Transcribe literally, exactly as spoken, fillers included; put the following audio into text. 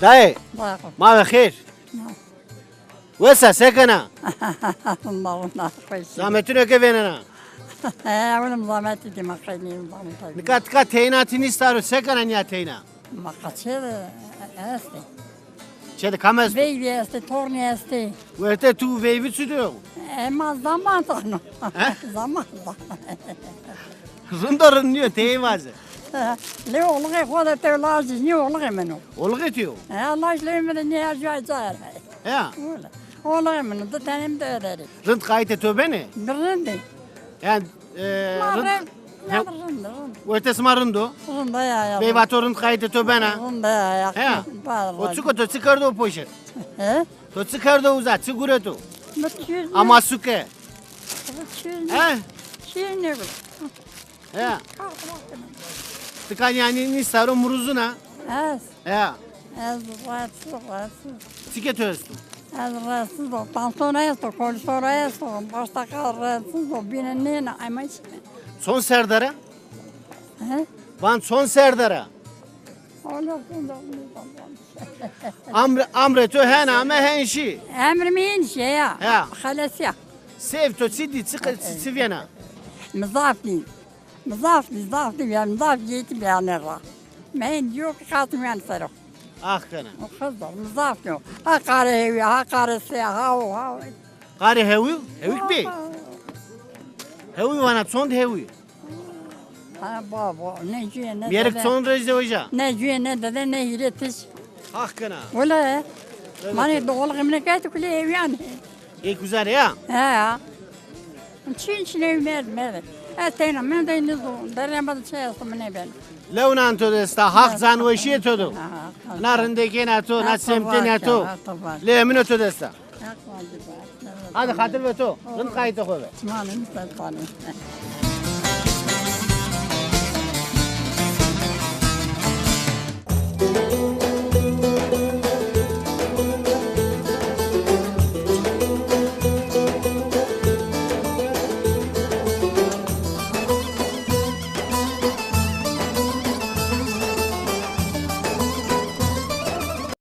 Dayê, ma ve xêr. Wes a, se kena? Mawna xweş. Zametûnê ke vênena? He, ewlim zametî dî, ma xeynî zametî. Nika tika teyna ti nîsta ro, se kena nîya teyna? Ma qa çê de estê. Çê de kam esto? Veyvî estê, tornî estê. Wertê tu veyvî çi diyo? E, ma zaman dano. He? Zaman dano. Rind o, rind nîyo, teyê vaze. Lê olixê xo de tew lajî nîyo, olixê min o. Olixê tu yo? He, laj lê min de nîya cay cay. He. Olixê min o, di tenê mi de ederê. Rind qayîtê to benê? Bi rind ê. Yanî, e, rind, rind, rind, rind. Wertê sima rind o? Rind a ya, ya. Veyva to rind qayîtê to bena? Rind a ya, ya. He. O çik o, to çi kerdo o poşet? He? To çi kerdo uza, çi gureto? Mi çî nê. Ama suke. Mi çî nê. He? Çî nê. He. Tika yanî nîsta ro, muruzun a? Ez. He. Ez rahatsız, rahatsız. Çike to esto? Ez rahatsız o. Tansiyona esto, kolesterol esto. Başta kal rahatsız o. Bine nêna, ama işte. Çond serre der a? He? Van çond serre der a? Öyle olsun da bunu da. Amr, amrê to hen ame hen şî. Emrê mi hên şî ya. Ya. Xeles ya. Seyf to çi dî, çi, çi, çi vêna? Mi zaf dî. Mi zaf dî, zaf dî ya, mi zaf yetî bîyane ra. Mi hên dîyo ki qatî mîyan ser o. Ax kena. O qız da, mi zaf dîyo. Ha qarê hewî, ha qarê se, ha o, ha o. Qarê hewî? Hewîk bî? Ha, ha. Hewî vana, çond hewî? Ha, baba, ne cüye ne dede. Mîyerik çond roj de oja? Ne cüye ne dede, ne hîrê tij. Haq kena. Wele. Evet, manê evet. Doğal gimne kaydı kule evyan. Ê kuzane ya? He ya. Çin çin ev mer, mer. E, teyna, men de nizo. Derya ma de çay esto, mine ben. Lewnan to desta, haq canweşîye to do. Ha, ha. Na rindekêna to, na semtêna to. Lê emino to desta. Hadi xatir ve to. Rind qayîtê xo ve. Çimanê mi ser panê.